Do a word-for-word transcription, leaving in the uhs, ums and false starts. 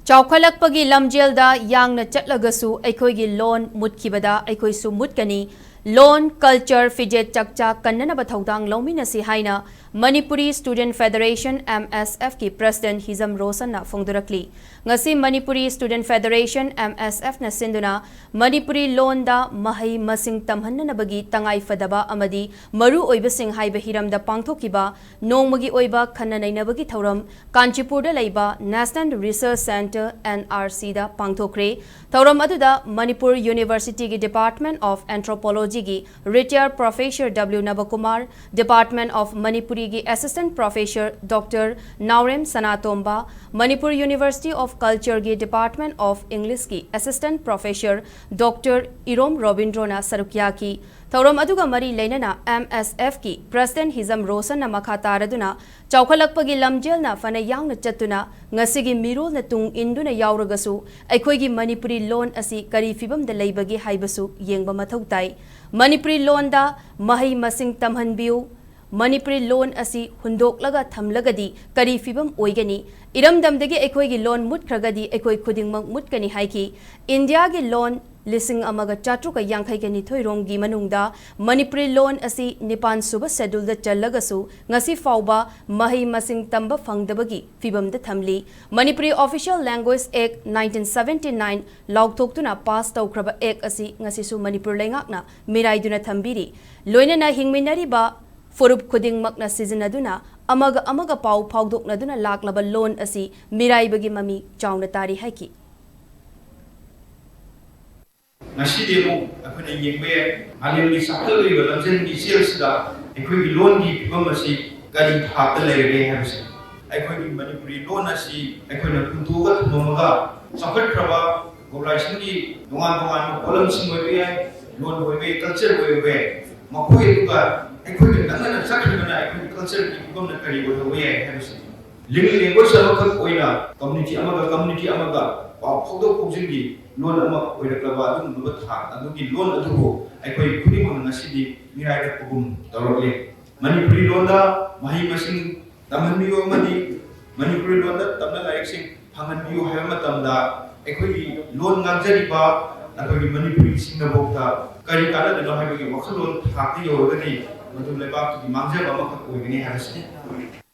ꯆꯥꯎꯈꯠꯂꯛꯄꯒꯤ ꯂꯝꯖꯦꯜꯗ ꯌꯥꯡꯅ ꯆꯠꯂꯒꯁꯨ ꯑꯩꯈꯣꯏꯒꯤ ꯂꯣꯟ ꯃꯨꯠꯈꯤꯕꯗ ꯑꯩꯈꯣꯏꯁꯨ ꯃꯨꯠꯀꯅꯤ꯫ ꯂꯣꯟ, ꯀꯜꯆꯔ, ꯐꯤꯖꯦꯠ ꯆꯥꯛꯆꯥ ꯀꯟꯅꯅꯕ ꯊꯧꯗꯥꯡ ꯂꯧꯃꯤꯟꯅꯁꯤ ꯍꯥꯏꯅ ꯃꯅꯤꯄꯨꯔꯤ ꯁ꯭ꯇꯨꯗꯦꯟꯠ ꯐꯦꯗꯔꯦꯁꯟ, ꯑꯦꯝ ꯑꯦꯁ ꯑꯦꯐꯀꯤ ꯄ꯭ꯔꯁꯤꯗꯦꯟꯠ ꯍꯤꯖꯝ ꯔꯣꯁꯟꯅ ꯐꯣꯡꯗꯣꯔꯛꯂꯤ꯫ ꯉꯁꯤ ꯃꯅꯤꯄꯨꯔꯤ ꯁ꯭ꯇꯨꯗꯦꯟꯠ ꯐꯦꯗꯔꯦꯁꯟ, ꯑꯦꯝ ꯑꯦꯁ ꯑꯦꯐꯅ ꯁꯤꯟꯗꯨꯅ ꯃꯅꯤꯄꯨꯔꯤ ꯂꯣꯟꯗ ꯃꯍꯩ ꯃꯁꯤꯡ ꯇꯝꯍꯟꯅꯅꯕꯒꯤ ꯇꯉꯥꯏꯐꯗꯕ ꯑꯃꯗꯤ ꯃꯔꯨ ꯑꯣꯏꯕꯁꯤꯡ ꯍꯥꯏꯕ ꯍꯤꯔꯝꯗ ꯄꯥꯡꯊꯣꯛꯈꯤꯕ ꯅꯣꯡꯃꯒꯤ ꯑꯣꯏꯕ ꯈꯟꯅ ꯅꯩꯅꯕꯒꯤ ꯊꯧꯔꯝ ꯀꯥꯟꯆꯤꯄꯨꯔꯗ ꯂꯩꯕ National Research Centre, N R C ꯗ ꯄꯥꯡꯊꯣꯛꯈ꯭ꯔꯦ꯫ ꯊꯧꯔꯝ ꯑꯗꯨꯗ ꯃꯅꯤꯄꯨꯔ ꯌꯨꯅꯤꯚꯔꯁꯤꯇꯤꯒꯤ Department of Anthropology ꯒꯤ retired professor W Nabakumar, Department of Manipuri ꯒꯤ Assistant Professor Doctor Naorem Sanatomba, Manipur University of Culture ꯒꯤ Department of English ꯀꯤ Assistant Professor Doctor ꯏꯔꯣꯝ ꯔꯣꯕꯤꯟꯗ꯭ꯔꯣꯅ ꯁꯔꯨꯛ ꯌꯥꯈꯤ꯫ ꯊꯧꯔꯝ ꯑꯗꯨꯒ ꯃꯔꯤ ꯂꯩꯅꯅ ꯑꯦꯝ ꯑꯦꯁ ꯑꯦꯐ ꯀꯤ ꯄ꯭ꯔꯁꯤꯗꯦꯟꯠ ꯍꯤꯖꯝ ꯔꯣꯁꯟꯅ ꯃꯈꯥ ꯇꯥꯔꯗꯨꯅ, ꯆꯥꯎꯈꯠꯂꯛꯄꯒꯤ ꯂꯝꯖꯦꯜꯅ ꯐꯅ ꯌꯥꯡꯅ ꯆꯠꯇꯨꯅ ꯉꯁꯤꯒꯤ ꯃꯤꯔꯣꯜꯅ ꯇꯨꯡ ꯏꯟꯗꯨꯅ ꯌꯥꯎꯔꯒꯁꯨ, ꯑꯩꯈꯣꯏꯒꯤ ꯃꯅꯤꯄꯨꯔꯤ ꯂꯣꯟ ꯑꯁꯤ ꯀꯔꯤ ꯐꯤꯕꯝꯗ ꯂꯩꯕꯒꯦ ꯍꯥꯏꯕꯁꯨ ꯌꯦꯡꯕ ꯃꯊꯧ ꯇꯥꯏ꯫ ꯃꯅꯤꯄꯨꯔꯤ ꯂꯣꯟꯗ ꯃꯍꯩ ꯃꯁꯤꯡ ꯇꯝꯍꯟꯕꯤꯌꯨ꯫ ꯃꯅꯤꯄꯨꯔꯤ ꯂꯣꯟ ꯑꯁꯤ ꯍꯨꯟꯗꯣꯛꯂꯒ ꯊꯝꯂꯒꯗꯤ ꯀꯔꯤ ꯐꯤꯕꯝ ꯑꯣꯏꯒꯅꯤ? ꯏꯔꯝꯗꯝꯗꯒꯤ ꯑꯩꯈꯣꯏꯒꯤ ꯂꯣꯟ ꯃꯨꯠꯈ꯭ꯔꯒꯗꯤ ꯑꯩꯈꯣꯏ ꯈꯨꯗꯤꯡꯃꯛ ꯃꯨꯠꯀꯅꯤ ꯍꯥꯏꯈꯤ꯫ ꯏꯟꯗꯤꯌꯥꯒꯤ ꯂꯣꯟ ꯂꯤꯁꯤꯡ ꯑꯃꯒ ꯆꯥꯇ꯭ꯔꯨꯛꯀ ꯌꯥꯡꯈꯩꯒ ꯅꯤꯊꯣꯏ ꯔꯣꯝꯒꯤ ꯃꯅꯨꯡꯗ ꯃꯅꯤꯄꯨꯔꯤ ꯂꯣꯟ ꯑꯁꯤ ꯅꯤꯄꯥꯟ ꯁꯨꯕ ꯁꯦꯗꯨꯜꯗ ꯆꯜꯂꯒꯁꯨ ꯉꯁꯤ ꯐꯥꯎꯕ ꯃꯍꯩ ꯃꯁꯤꯡ ꯇꯝꯕ ꯐꯪꯗꯕꯒꯤ ꯐꯤꯕꯝꯗ ꯊꯝꯂꯤ꯫ Manipuri Official Language Act nineteen seventy nine ꯂꯥꯎꯊꯣꯛꯇꯨꯅ ꯄꯥꯁ ꯇꯧꯈ꯭ꯔꯕ ꯑꯦꯛ ꯑꯁꯤ ꯉꯁꯤꯁꯨ ꯃꯅꯤꯄꯨꯔ ꯂꯩꯉꯥꯛꯅ ꯃꯤꯔꯥꯏꯗꯨꯅ ꯊꯝꯕꯤꯔꯤ꯫ ꯂꯣꯏꯅꯅ ꯍꯤꯡꯃꯤꯟꯅꯔꯤꯕ ꯐꯨꯔꯨꯞ ꯈꯨꯗꯤꯡꯃꯛꯅ ꯁꯤꯖꯤꯟꯅꯗꯨꯅ ꯑꯃꯒ ꯑꯃꯒ ꯄꯥꯎ ꯐꯥꯎꯗꯣꯛꯅꯗꯨꯅ ꯂꯥꯛꯂꯕ ꯂꯣꯟ ꯑꯁꯤ ꯃꯤꯔꯥꯏꯕꯒꯤ ꯃꯃꯤ ꯆꯥꯎꯅ ꯇꯥꯔꯤ ꯍꯥꯏꯈꯤ꯫ ꯉꯁꯤꯗꯤ ꯑꯃꯨꯛ ꯑꯩꯈꯣꯏꯅ ꯌꯦꯡꯕ ꯌꯥꯏ, ꯃꯥꯂꯦꯝꯒꯤ ꯆꯥꯎꯈꯠꯂꯛꯂꯤꯕ ꯂꯝꯖꯦꯜꯒꯤ ꯏꯆꯦꯜꯁꯤꯗ ꯑꯩꯈꯣꯏꯒꯤ ꯂꯣꯟꯒꯤ ꯐꯤꯕꯝ ꯑꯁꯤ ꯀꯔꯤ ꯊꯥꯛꯇ ꯂꯩꯔꯒꯦ ꯍꯥꯏꯕꯁꯤ꯫ ꯑꯩꯈꯣꯏꯒꯤ ꯃꯅꯤꯄꯨꯔꯤ ꯂꯣꯟ ꯑꯁꯤ ꯑꯩꯈꯣꯏꯅ ꯍꯨꯟꯗꯣꯛꯑꯒ ꯊꯝꯃꯝꯃꯒ, ꯆꯥꯎꯈꯠꯈ꯭ꯔꯕ globalizationꯒꯤ ꯇꯣꯉꯥꯟ ꯇꯣꯉꯥꯟꯕ ꯄꯣꯠꯂꯝꯁꯤꯡ ꯑꯣꯏꯕ ꯌꯥꯏ, ꯂꯣꯟ ꯑꯣꯏꯕ ꯌꯥꯏ, ꯀꯜꯆꯔ ꯑꯣꯏꯕ ꯌꯥꯏ, ꯃꯈꯣꯏ ꯑꯗꯨꯒ ꯑꯩꯈꯣꯏꯒ ꯅꯛꯅꯅ ꯆꯠꯈ꯭ꯔꯒꯅ ꯑꯩꯈꯣꯏꯒꯤ ꯀꯜꯆꯔꯒꯤ ꯐꯤꯕꯝꯅ ꯀꯔꯤ ꯑꯣꯏꯍꯧꯕ ꯌꯥꯏ ꯍꯥꯏꯕꯁꯤ꯫ Language ꯑꯃꯈꯛ ꯑꯣꯏꯅ community ꯑꯃꯒ community ꯑꯃꯒ ꯄꯥꯎ ꯐꯥꯎꯗꯣꯛ ꯐꯥꯎꯖꯤꯟꯒꯤ ꯂꯣꯟ ꯑꯃ ꯑꯣꯏꯔꯛꯂꯕ ꯑꯗꯨꯒꯨꯝꯂꯕ ꯊꯥꯛ ꯑꯗꯨꯒꯤ ꯂꯣꯟ ꯑꯗꯨꯕꯨ ꯑꯩꯈꯣꯏ ꯈꯨꯗꯤꯡꯃꯛꯅ ꯉꯁꯤꯗꯤ ꯃꯤꯔꯥꯏꯔꯛꯄꯒꯨꯝ ꯇꯧꯔꯛꯂꯤ꯫ ꯃꯅꯤꯄꯨꯔꯤ ꯂꯣꯟꯗ ꯃꯍꯩ ꯃꯁꯤꯡ ꯇꯝꯍꯟꯕꯤꯌꯨ ꯑꯃꯗꯤ ꯃꯅꯤꯄꯨꯔꯤ ꯂꯣꯟꯗ ꯇꯝꯅ ꯂꯥꯏꯔꯤꯛꯁꯤꯡ ꯐꯪꯍꯟꯕꯤꯌꯨ ꯍꯥꯏꯕ ꯃꯇꯝꯗ ꯑꯩꯈꯣꯏꯒꯤ ꯂꯣꯟ ꯉꯥꯡꯖꯔꯤꯕ ꯑꯩꯈꯣꯏꯒꯤ ꯃꯅꯤꯄꯨꯔꯤꯁꯤꯡꯅꯐꯥꯎꯗ ꯀꯔꯤ ꯀꯥꯟꯅꯗꯣꯏꯅꯣ ꯍꯥꯏꯕꯒꯤ ꯋꯥꯈꯜꯂꯣꯟ ꯊꯥꯛꯇ ꯌꯧꯔꯒꯗꯤ ꯃꯗꯨ ꯂꯩꯕꯥꯛꯇꯨꯒꯤ ꯃꯥꯡꯖꯕ ꯑꯃꯈꯛ ꯑꯣꯏꯒꯅꯤ ꯍꯥꯏꯕꯁꯤꯅꯤ꯫